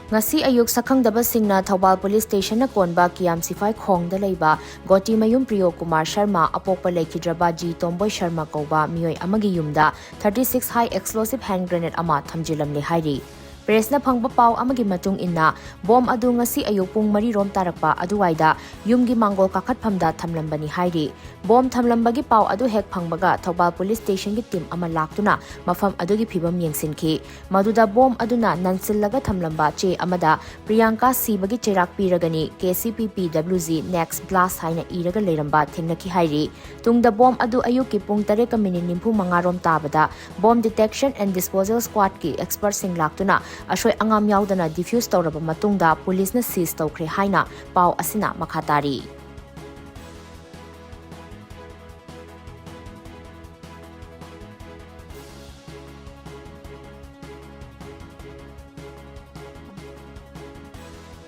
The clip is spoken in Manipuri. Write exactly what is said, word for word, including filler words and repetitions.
ꯉꯁꯤ ꯑꯌꯨꯛ ꯁꯛꯈꯪꯗꯕꯁꯤꯡꯅ ꯊꯧꯕꯥꯜ ꯄꯨꯂꯤꯁ ꯁ꯭ꯇꯦꯁꯟꯅ ꯀꯣꯟꯕ ꯀꯤꯌꯥꯝ ꯁꯤꯐꯥꯏ ꯈꯣꯡꯗ ꯂꯩꯕ ꯒꯣꯇꯤꯃꯌꯨꯝ ꯄ꯭ꯔꯤꯌꯣ ꯀꯨꯃꯥꯔ ꯁꯔꯃ, ꯑꯄꯣꯛꯄ ꯂꯩꯈꯤꯗ꯭ꯔꯕ ꯖꯤ ꯇꯣꯝꯕꯣꯏ ꯁꯔꯃ ꯀꯧꯕ ꯃꯤꯑꯣꯏ ꯑꯃꯒꯤ ꯌꯨꯝꯗ thirty six high explosive hand grenade ꯑꯃ ꯊꯝꯖꯤꯜꯂꯝꯂꯦ ꯍꯥꯏꯔꯤ꯫ ꯄ꯭ꯔꯦꯁꯅ ꯐꯪꯕ ꯄꯥꯎ ꯑꯃꯒꯤ ꯃꯇꯨꯡ ꯏꯟꯅ, ꯕꯣꯝ ꯑꯗꯨ ꯉꯁꯤ ꯑꯌꯨꯛ ꯄꯨꯡ ꯃꯔꯤ ꯔꯣꯝ ꯇꯥꯔꯛꯄ ꯑꯗꯨꯋꯥꯏꯗ ꯌꯨꯝꯒꯤ ꯃꯥꯡꯒꯣꯜ ꯀꯥꯈꯠꯐꯝꯗ ꯊꯝꯂꯝꯕꯅꯤ ꯍꯥꯏꯔꯤ꯫ ꯕꯣꯝ ꯊꯝꯂꯝꯕꯒꯤ ꯄꯥꯎ ꯑꯗꯨ ꯍꯦꯛ ꯐꯪꯕꯒ ꯊꯧꯕꯥꯜ ꯄꯨꯂꯤꯁ ꯁ꯭ꯇꯦꯁꯟꯒꯤ ꯇꯤꯝ ꯑꯃ ꯂꯥꯛꯇꯨꯅ ꯃꯐꯝ ꯑꯗꯨꯒꯤ ꯐꯤꯕꯝ ꯌꯦꯡꯁꯤꯟꯈꯤ꯫ ꯃꯗꯨꯗ ꯕꯣꯝ ꯑꯗꯨꯅ ꯅꯟꯁꯤꯜꯂꯒ ꯊꯝꯂꯝꯕ ꯆꯦ ꯑꯃꯗ "ꯄ꯭ꯔꯤꯌꯥꯡꯀꯥ ꯁꯤꯕꯒꯤ ꯆꯩꯔꯥꯛ ꯄꯤꯔꯒꯅꯤ, K C P P W G next blast" ꯍꯥꯏꯅ ꯏꯔꯒ ꯂꯩꯔꯝꯕ ꯊꯦꯡꯅꯈꯤ ꯍꯥꯏꯔꯤ꯫ ꯇꯨꯡꯗ ꯕꯣꯝ ꯑꯗꯨ ꯑꯌꯨꯛꯀꯤ ꯄꯨꯡ ꯇꯔꯦꯠꯀ ꯃꯤꯅꯤꯠ ꯅꯤꯐꯨ ꯃꯉꯥ ꯔꯣꯝ ꯇꯥꯕꯗ Bomb Detection and Disposal Squad ꯀꯤ expert ꯁꯤꯡ ꯂꯥꯛꯇꯨꯅ ꯑꯁꯣꯏ ꯑꯉꯥꯝ ꯌꯥꯎꯗꯅ defuse ꯇꯧꯔꯕ ꯃꯇꯨꯡꯗ ꯄꯨꯂꯤꯁꯅ seize ꯇꯧꯈ꯭ꯔꯦ ꯍꯥꯏꯅ ꯄꯥꯎ ꯑꯁꯤꯅ ꯃꯈꯥ ꯇꯥꯔꯤ꯫